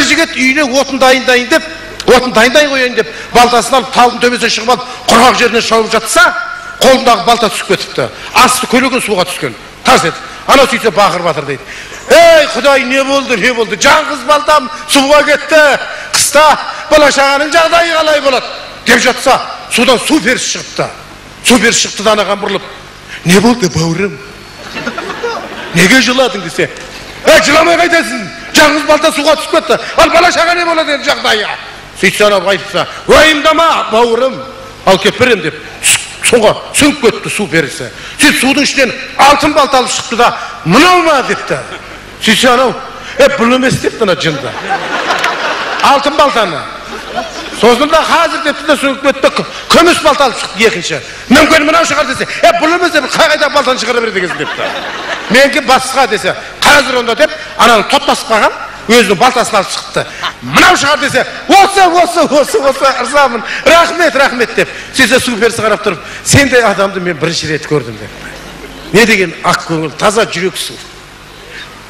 жігіт үйіне отын дайындайын деп, отын дайындай қояйын деп, балтасын алып талдың төбесіне шығып алып, құрғақ жеріне шауып жатса, қолындағы балта түсіп кетіпті. Асты көлеген суға түскен. Тарс етіп. Анау сөйтсе бақырып жатыр дейді. Ей, Құдай, не болды, не болды? Жалғыз балтам суға кетті. Қыста бала шағаның жағдайы қалай болады? Деп жатса, судан су перісі шығыпты. Су перісі шықты да анаған бұрылып, не болды, бауырым? Неге жыладың десе, ей, жыламай қайтасың, жалғыз балта суға түсіп кетті, ал бала шаға не болады енді жағдайы? Сөйтсе анау айтса, уайымдама, бауырым, ал кеп берем деп, суға сүңгіп кетті су перісі. Сөйтіп судың ішінен алтын балта алып шықты да, мынау ма депті. Сөйтсе анау, бұл емес депті ана жынды. Алтын балтаны. Сосын да қазір депті де сүңгіп кетті, күміс балта алып шықты екінші. Мүмкін мынау шығар десе, бұл емес деп қай-қайдағы балтаны шығара береді екенсің депті. Менікі басқа десе, қазір онда деп, ананы топтасып қалған, өзінің балтасын алып шықты. Мынау шығар десе, осы, осы, осы, осы, ырзамын, рахмет, рахмет деп. Сөйтсе су перісі қарап тұрып, сендей адамды мен бірінші рет көрдім деп. Не деген ақ көңіл, таза жүрексің.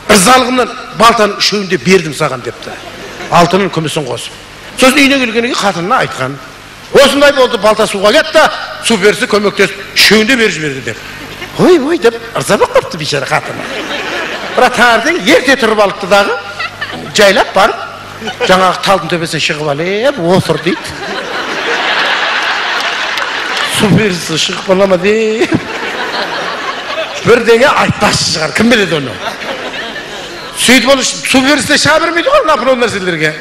Ырзалығымнан балтаның үшеуін де бердім саған депті. Алтынын күмісін қосып. Сосын үйіне келгеннен кейін қатынына айтқан. Осындай болды, балта суға кетті, су перісі көмектесіп, үшеуін де беріп жіберді деп. Ой, ой деп ырза болып қалыпты бейшара қатыны. Бірақ таңертең ерте тұрып алыпты дағы, жайлап барып, жаңағы талдың төбесіне шығып алып, отыр дейді. Су перісі шығып қала ма деп. Бірдеңе айтпақшы шығар, кім біледі оны. Сөйтіп ол су перісі де шыға бермейді ғой мына нәрселерге.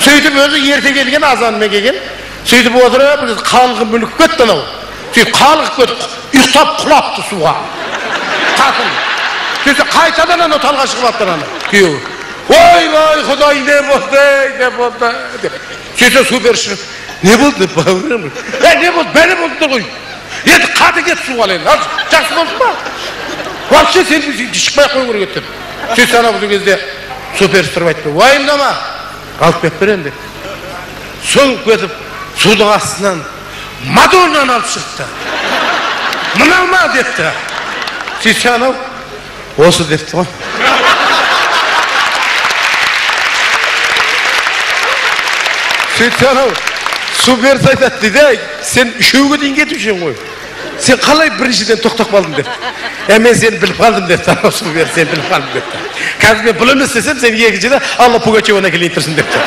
Сөйтіп өзі ерте келген, азанымен келген. Сөйтіп отырып, қалғып мүлгіп кетті анау. Сөйтіп қалғып кетіп, ұйықтап құлапты суға. Қатын. Сөйтсе қайтадан анау талға шығып алыпты ананы күйеуі. Ойбай, Құдай, не болды, не болды деп. Сөйтсе су перісі шығып, не болды, бауырым? Не болды, бәле болды ғой. Енді қаты кетті суға енді. Ал жақсы болды ма? Вообще сен шықпай ақ қою керек еді деп. Сөйтсе анау бұл кезде су перісі тұрып айтты, уайымдама, алып келіп беремін деп. Сүңгіп кетіп, судың астынан Мадоннаны алып шықты. Мынау ма депті. Сөйтсе анау, осы депті ғой. Сөйтсе анау, су перісі айтады дейді, сен үшеуге дейін кетіп жүрсің ғой. Сен қалай біріншіден тоқтап қалдың депті. Мен сені біліп қалдым депті, анау су перісі, сені біліп қалдым депті. Қазір мен бұл емес десем, сен екіншіде Алла Пугачеваны әкелейін тұрсың депті.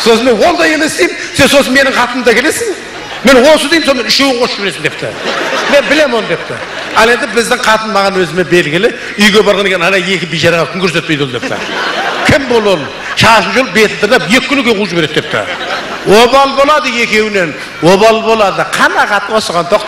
Сосын мен ол да емес деймін, сен сосын менің қатымды әкелесің. Мен осы деймін, сонымен үшеуін қосып жібересің депті. Мен білемін оны депті. Ал енді біздің қатын маған өзіме белгілі, үйге барған екен ана екі бейшараға күн көрсетпейді ол депті. Кім бұл ол? Шашын жұлып, бетін тырнап, екі күнге қуып жібереді депті. Обал болады екеуінен, обал болады. Қанағат осыған тоқтап.